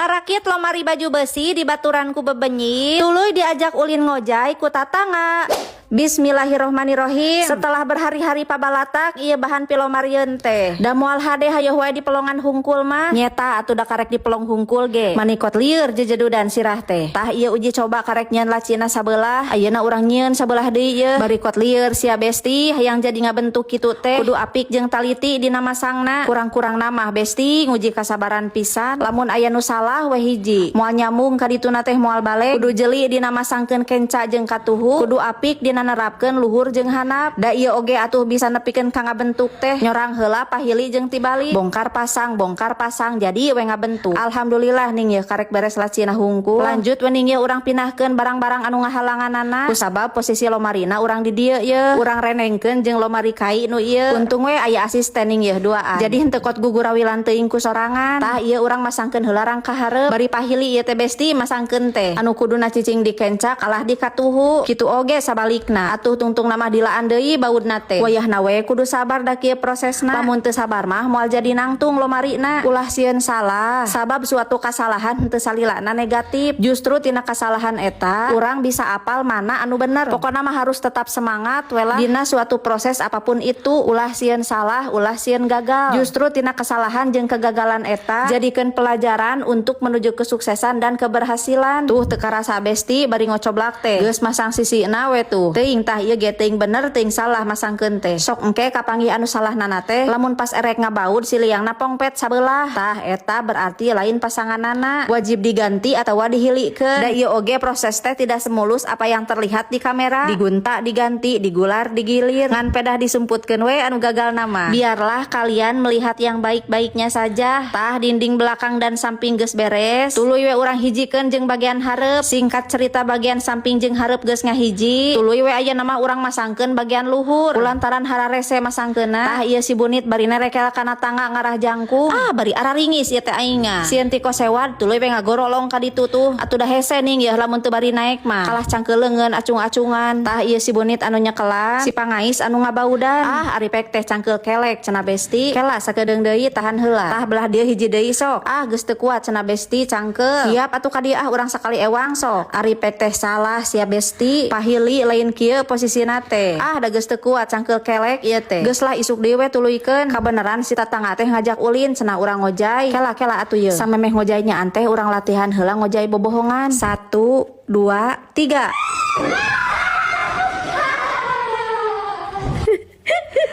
Ngarakit lomari baju besi dibaturan ku bebenyit, tuluy diajak ulin ngojay ku tatangga. Bismillahirrohmanirrohim. Setelah berhari-hari pabalatak, ieu bahan pilomarieun teh. Da moal hade hayoh wae dipelongan hungkul mah. Nyeta atuh, da karek dipelong hungkul ge. Mani kot lieur jejedudan sirah teh. Tah, ieu uji coba karek nyieun lacina sabelah. Ayeuna urang nyieun sabelah deui ieu. Bari kot lieur sia, Besti, hayang jadi ngabentuk kitu teh. Kudu apik jeung taliti dina masangna. Kurang-kurangna mah, Besti, nguji kasabaran pisan. Lamun aya nu salah we hiji, moal nyambung ka dituna teh, moal balik. Kudu jeli dina masangkeun kenca jeung katuhu. Kudu apik dina nerapkeun luhur jeung handap. Da ieu oge atuh bisa nepikeun ka ngabentuk teh. Nyorang heula pahili jeung tibalik. Bongkar pasang, bongkar pasang, jadi we ngabentuk. Alhamdulillah ning ye karek beres lacina hungkul. Lanjut we ning ye, urang pindahkeun barang-barang anu ngahalanganana. Kusabab posisi lomarina urang di dieu ye. Urang renengkeun jeung lomari kai nu ieu. Untung we aya asisten ning ye duaan. Jadi henteu kot gugurawilan teuing ku sorangan. Tah, ieu urang masangkeun heula rangka hareup. Bari pahili ieu teh, Besti, masangkeun teh. Anu kuduna cicing di kenca kalah di katuhu. Kitu oge sabalikna. Atuh tungtungna mah dilaan deui baudna teh. Wayahna we kudu sabar, da kieu prosesna. Lamun teu sabar mah moal jadi nangtung lomarina. Ulah sieun salah. Sabab suatu kasalahan henteu salilana negatif. Justru tina kasalahan eta urang bisa apal mana anu bener. Pokokna mah harus tetap semangat we lah dina suatu proses apapun itu. Ulah sieun salah, ulah sieun gagal. Justru tina kesalahan jeung kegagalan eta jadikeun pelajaran untuk menuju kesuksesan dan keberhasilan. Tuh, teu karasa, Besti, bari ngocoblak teh. Geus masang sisina we tuh. Teuing tah ieu ge teuing bener teuing salah masangkeun teh. Sok engke kapanggih anu salah nana teh lamun pas erek ngabaud si liangna pongpet sabelah. Tah, eta berarti lain pasanganana. Wajib diganti atawa dihilikeun. Da ieu oge proses teh tidak semulus apa yang terlihat di kamera. Digunta diganti, digular digilir. Ngan pedah disumputkeun we anu gagal nama. Biarlah kalian melihat yang baik-baiknya saja. Tah, dinding belakang dan samping geus beres. Tuluy we urang hijikeun jeung bagian hareup. Singkat cerita, bagian samping jeung hareup geus ngahiji. Tuluy we ayeuna mah urang masangkeun bagian luhur. Kulantaran hararese masangkeunna. Tah, ieu si bunit bari nerekel kana tangga ngarah jangkung. Ah, bari araringis ieu teh aing. Sieun tiko sewad, tuluy we ngagorolong ka ditu tuh. Atuh da hese ning yeuh lamun teu bari naek mah. Kalah cangkeuleungeun acung-acungan. Tah, ieu si bunit anu nyekelan, si pangais anu ngabaudan. Ah, ari pek teh cangkeul kelek cenah, Besti. Kela sakedeung deui, tahan heula. Tah, belah dieu hiji deui sok. Ah, geus teu kuat cenah, Besti, cangkeul. Siap atuh ka dieu, ah, urang sakali ewang sok. Ari pek teh salah sia, Besti. Pahili lain kieu posisina teh. Ah, da geus teu kuat cangkeul kelek ieu teh. Geus lah, isuk deui we tuluykeun. Kabeneran si tatangga teh ngajak ulin cenah urang ngojay. Kela kela atuh ye. Samemeh ngojaynya teh urang latihan heula ngojay bobohongan. Satu, dua, tiga.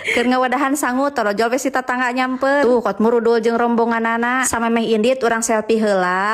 Keur ngawadahan sangu, torojol we si tatangga nyamper. Tuh, kot murudul jeung rombonganana. Samemeh indit urang selfie heula.